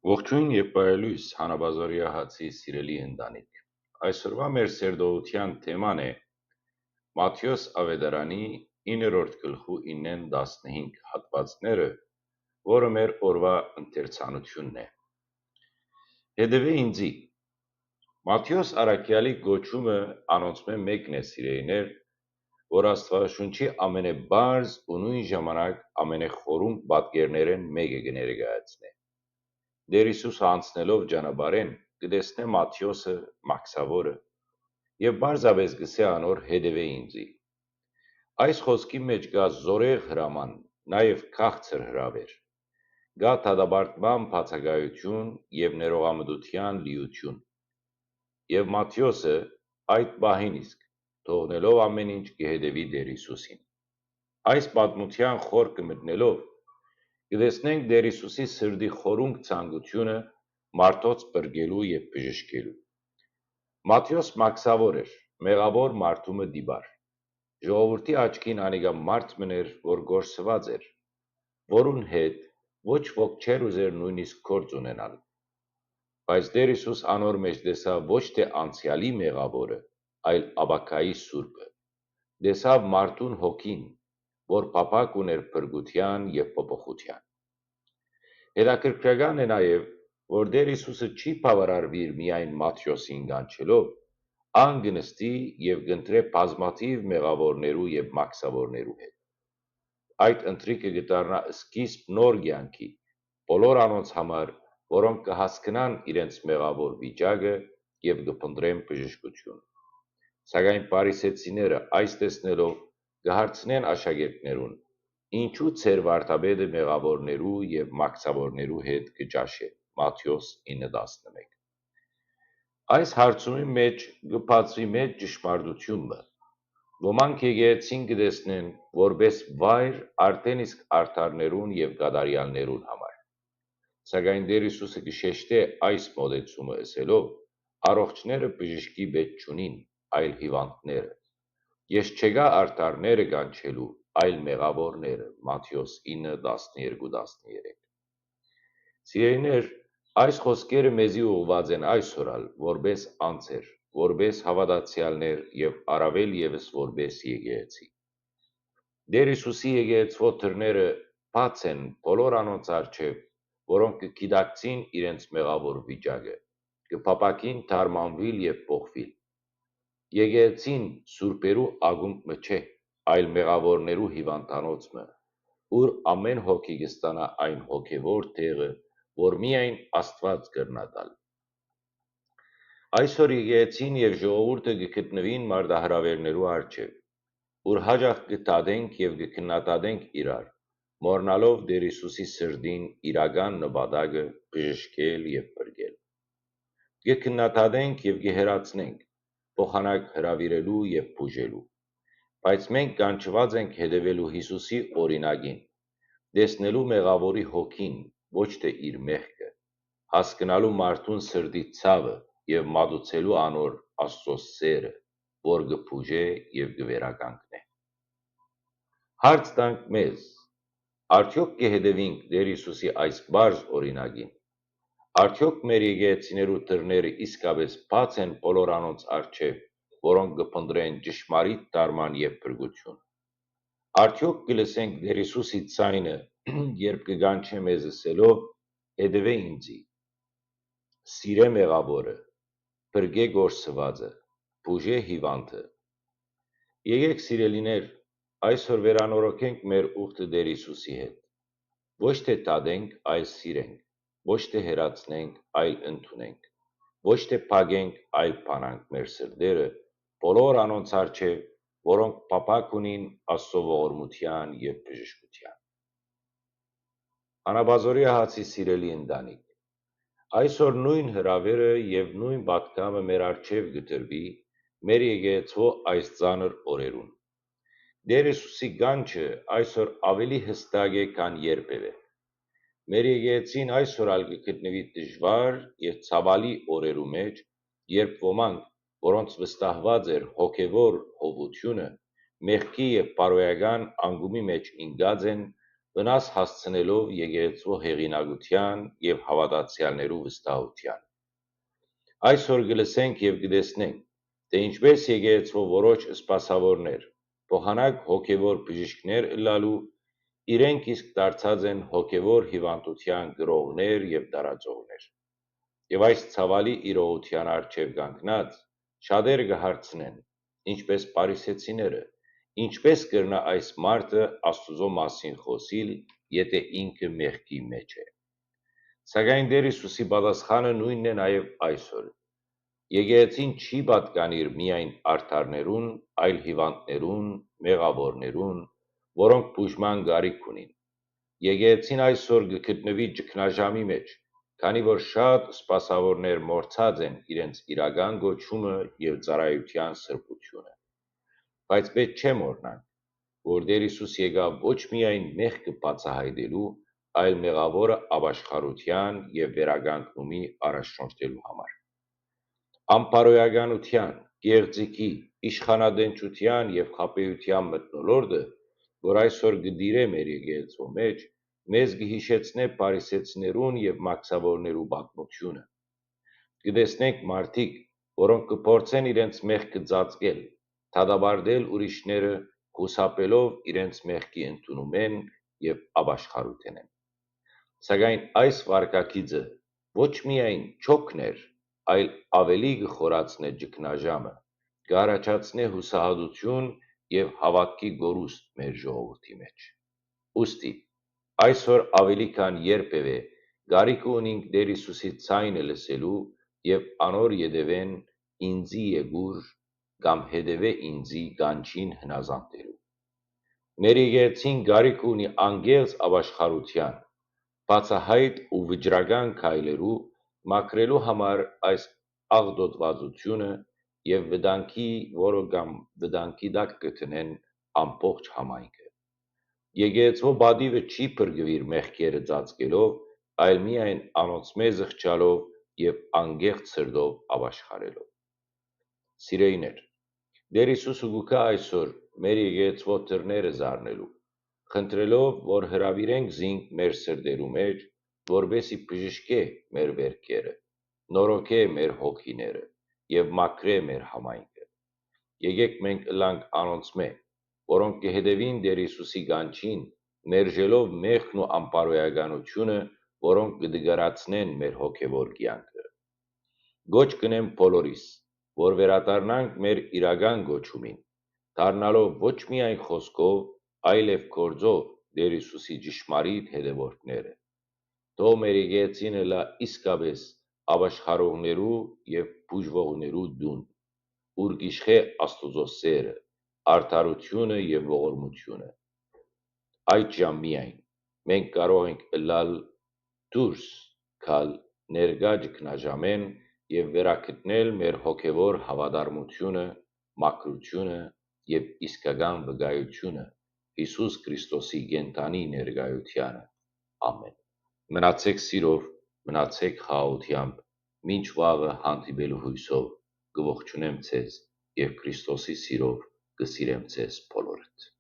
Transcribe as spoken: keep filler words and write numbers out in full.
Ողջոյն եւ բարելոյս, Հանապազորի ահացի սիրելի ընտանիք։ Այսօրվա մեր սերտողութեան թեման է Մատթէոս աւետարանի իններորդ գլխու իննէն տասնհինգ հատուածները, որը մեր օրվա ընթերցանութիւնն է։ Հետեւէ ինծի։ Մատթէոս առաքեալի կոչումը անոնցմէ մէկն է, սիրելիներ, որ Աստուածաշունչի ամենեբարձ ու նոյն ժամանակ ամենեխորունկ պատկերներէն մէկը կը ներկայացնէ։ Տէր Յիսուսը անցնելով ճանապարհէն, կը տեսնէ Մատթէոսը, մաքսաւորը, եւ պարզապէս կ'ըսէ անոր. «Հետեւէ ինծի»։ Այս խօսքի մէջ կայ զօրեղ հրաման, նաեւ քաղցր հրաւէր։ Կայ դատապարտման բացակայութիւն եւ ներողամտութեան լիութիւն։ Եւ Մատթէոսը այդ պահին իսկ, թողնելով ամէն ինչ, կը հետեւի Տէր Յիսուսին։ Այս պատմութեան խորքը մտնելով, կը տեսնենք Տէր Յիսուսի սրտի խորունկ ցանկութիւնը մարդոց փրկելու եւ բժշկելու։ Մատթէոս մաքսաւոր էր, մեղաւոր մարդու մը տիպար։ Ժողովուրդի աչքին անիկա մարդ մըն էր, որ կորսուած էր, որուն հետ ոչ ոք չէր ուզեր նոյնիսկ գործ ունենալ։ Բայց Տէր Յիսուս անոր մէջ տեսաւ ոչ թէ անցեալի մեղաւորը, այլ ապագայի սուրբը։ Տեսաւ մարդուն հոգին, որ փափաք ունէր փրկութեան եւ փոփոխութեան։ Հետաքրքրական է նաեւ, որ Տէր Յիսուսը չի բաւարարուիր միայն Մատթէոսին կանչելով, ան կը նստի եւ կ'ընտրէ բազմաթիւ մեղաւորներու եւ մաքսաւորներու հետ։ Այդ ընթրիքը կը դառնայ սկիզբ նոր կեանքի, բոլոր անոնց համար, որոնք կը հասկնան իրենց մեղաւոր վիճակը եւ կը փնտռեն բժշկութիւն։ Սակայն փարիսեցիները այս տեսնելով կը հարցնեն աշակերտներուն. «Ինչու ձեր վարդապետը մեղաւորներու եւ մաքսաւորներու հետ կը ճաշէ»։ Մատթէոս ինը տասնմէկ։ Այս հարցումի մէջ կը բացուի մեծ ճշմարտութիւն մը։ Ոմանք եկեղեցին կը տեսնեն որպէս վայր արդէն իսկ արդարներուն եւ կատարեալներուն համար։ Սակայն Տէր Յիսուսը կը շեշտէ այս մոտեցումը ըսելով. «Առողջները բժշկի պէս չունին, այլ հիւանդները։ Ես չեկայ արդարները կանչելու, այլ մեղաւորները»։ Մատթէոս ինը, տասներկու, տասներեք։ Սիրելիներ, այս խօսքերը մեզի ուղղուած են այսօր ալ, որպէս անձեր, որպէս հաւատացեալներ եւ առաւել եւս որպէս եկեղեցի։ Տէր Յիսուսի եկեղեցւոյ դռները բաց են բոլոր անոնց առջեւ, որոնք կը գիտակցին իրենց մեղաւոր վիճակը, կը փափաքին դարմանուիլ եւ փոխուիլ։ Եկեղեցին սուրբերու ակումբ մը չէ, այլ մեղաւորներու հիւանդանոց մը, ուր ամէն հոգի կը ստանայ այն հոգեւոր տեղը, որ միայն Աստուած կրնայ տալ։ Այսօր եկեղեցին եւ ժողովուրդը կը գտնուին մարտահրաւէրներու առջեւ, ուր յաճախ կը դատենք եւ կը քննադատենք իրար, մոռնալով Տէր Յիսուսի սրտին իրական նպատակը՝ բժշկել եւ փրկել։ Կը քննադատենք եւ կը հեռացնենք, փոխանակ հրաւիրելու եւ բուժելու։ Բայց մենք կանչուած ենք հետեւելու Յիսուսի օրինակին, տեսնելու մեղաւորի հոգին, ոչ թէ իր մեղքը, հասկնալու մարդուն սրտի ցաւը եւ մատուցելու անոր Աստուծոյ սէրը, որ կը բուժէ եւ կը վերականգնէ։ Հարց տանք մեզ. արդեօք կը հետեւինք Տէր Յիսուսի այս պարզ օրինակին։ Արդեօք մեր եկեղեցիներու դռները իսկապէս բաց են բոլոր անոնց առջեւ, որոնք կը փնտռեն ճշմարիտ դարման եւ փրկութիւն։ Արդեօք կը լսենք Տէր Յիսուսի ձայնը, երբ կը կանչէ մեզ ըսելով. «Հետեւէ ինծի»։ Սիրէ մեղաւորը, փրկէ կորսուածը, բուժէ հիւանդը։ Եկէք, սիրելիներ, այսօր վերանորոգենք մեր ուխտը Տէր Յիսուսի հետ։ Ոչ թէ դատենք, այլ սիրենք, ոչ թէ հեռացնենք, այլ ընդունենք, ոչ թէ փակենք, այլ բանանք մեր սրտերը, բոլոր անոնց առջեւ, որոնք փափաք ունին Աստուծոյ ողորմութեան եւ բժշկութեան։ Անապազորի ահացի սիրելի ընտանիք, այսօր նոյն հրաւերը եւ նոյն պատգամը մեր առջեւ կը դրուի մեր եկեղեցւոյ այս ծանր օրերուն։ Տէր Յիսուսի կանչը այսօր աւելի յստակ է, քան երբեւէ։ Մեր եկեղեցին այսօր ալ կը գտնուի դժուար եւ ցաւալի օրերու մէջ, երբ ոմանք, որոնց վստահուած էր հոգեւոր հովութիւնը, մեղքի եւ բարոյական անկումի մէջ ինկած են, վնաս հասցնելով եկեղեցւոյ հեղինակութեան եւ հաւատացեալներու վստահութեան։ Այսօր կը լսենք եւ կը տեսնենք, թէ ինչպէս եկեղեցւոյ որոշ սպասաւորներ, փոխանակ հոգեւոր բժիշկներ ըլլալու, իրենք իսկ դարձած են հոգեւոր հիւանդութեան կրողներ եւ տարածողներ։ Եւ այս ցաւալի իրողութեան առջեւ կանգնած, շատեր կը հարցնեն, ինչպէս փարիսեցիները, ինչպէս կրնայ այս մարդը Աստուծոյ մասին խօսիլ, եթէ ինքը մեղքի մէջ է։ Սակայն Տէր Յիսուսի պատասխանը նոյնն է նաեւ այսօր։ Եկեղեցին չի պատկանիր միայն արդարներուն, այլ հիւանդներուն, մեղաւորներուն, որոնք բուժման կարիք ունին։ Եկեղեցին այսօր կը գտնուի ճգնաժամի մէջ, քանի որ շատ սպասաւորներ մոռցած են իրենց իրական կոչումը եւ ծառայութեան սրբութիւնը։ Բայց պէտք չէ մոռնանք, որ Տէր Յիսուս եկաւ ոչ միայն մեղքը բացայայտելու, այլ մեղաւորը ապաշխարութեան եւ վերականգնումի առաջնորդելու համար։ Անբարոյականութեան, կեղծիքի, իշխանատենչութեան եւ խաբէութեան մթնոլորտը, որ այսօր կը տիրէ մեր եկեղեցւոյ մէջ, մեզ կը յիշեցնէ փարիսեցիներուն եւ մաքսաւորներու պատմութիւնը։ Կը տեսնենք մարդիկ, որոնք կը փորձեն իրենց մեղքը ծածկել, դատապարտել ուրիշները, խուսափելով իրենց մեղքի ընդունումէն եւ ապաշխարութենէն։ Սակայն այս վարքագիծը ոչ միայն չօգներ, այլ աւելի կը խորացնէ ճգնաժամը, կ'առաջացնէ յուսահատութիւն եւ հաւատքի կորուստ մեր ժողովուրդի մէջ։ Ուստի, այսօր աւելի քան երբեւէ կարիքը ունինք Տէր Յիսուսի ձայնը լսելու եւ անոր ետեւէն «Ինծի եկուր» կամ «Հետեւէ ինծի» կանչին հնազանդելու։ Մեր եկեղեցին կարիքը ունի անկեղծ ապաշխարութեան, բացայայտ ու վճռական քայլերու, մաքրելու համար այս աղտոտուածութիւնը եւ վտանգի, որը կամ վտանգի տակ կը դնեն ամբողջ համայնքը։ Եկեղեցւոյ պատիւը չի փրկուիր մեղքերը ծածկելով, այլ միայն անոնցմէ զղջալով եւ անկեղծ սրտով ապաշխարելով։ Սիրելիներ, Տէր Յիսուսը կու գայ այսօր մեր եկեղեցւոյ դռները զարնելու, խնդրելով, որ հրաւիրենք զինք մեր սրտերու մէջ, որպէս զի բժշկէ մեր վերքերը, նորոգէ մեր հոգիները եւ մաքրէ մեր համայնքը։ Եկէք մենք ըլլանք անոնցմէ, որոնք կը հետեւին Տէր Յիսուսի կանչին, մերժելով մեղքն ու անբարոյականութիւնը, որոնք կը տկարացնեն մեր հոգեւոր կեանքը։ Կոչ կ'ընեմ բոլորիս, որ վերադառնանք մեր իրական կոչումին, դառնալով ոչ միայն խօսքով, այլեւ գործով Տէր Յիսուսի ճշմարիտ հետեւորդները։ Թող մեր եկեղեցին ըլլայ իսկապէս ապաշխարողներու եւ բուժուողներու տուն, ուր կ'իշխէ Աստուծոյ սէրը, արդարութիւնը եւ ողորմութիւնը։ Այդ ժամ միայն մենք կարող ենք ըլլալ դուրս գալ ներկայ ճգնաժամէն եւ վերագտնել մեր հոգեւոր հաւատարմութիւնը, մաքրութիւնը եւ իսկական վկայութիւնը Յիսուս Քրիստոսի կենդանի ներկայութեանը։ Ամէն։ Մնացեք սիրով, մնացեք խաղաղութեամբ, մինչ վաղը հանդիպելու յուսով կը ողջունեմ ձեզ եւ Քրիստոսի սիրով կը սիրեմ ձեզ բոլորդ։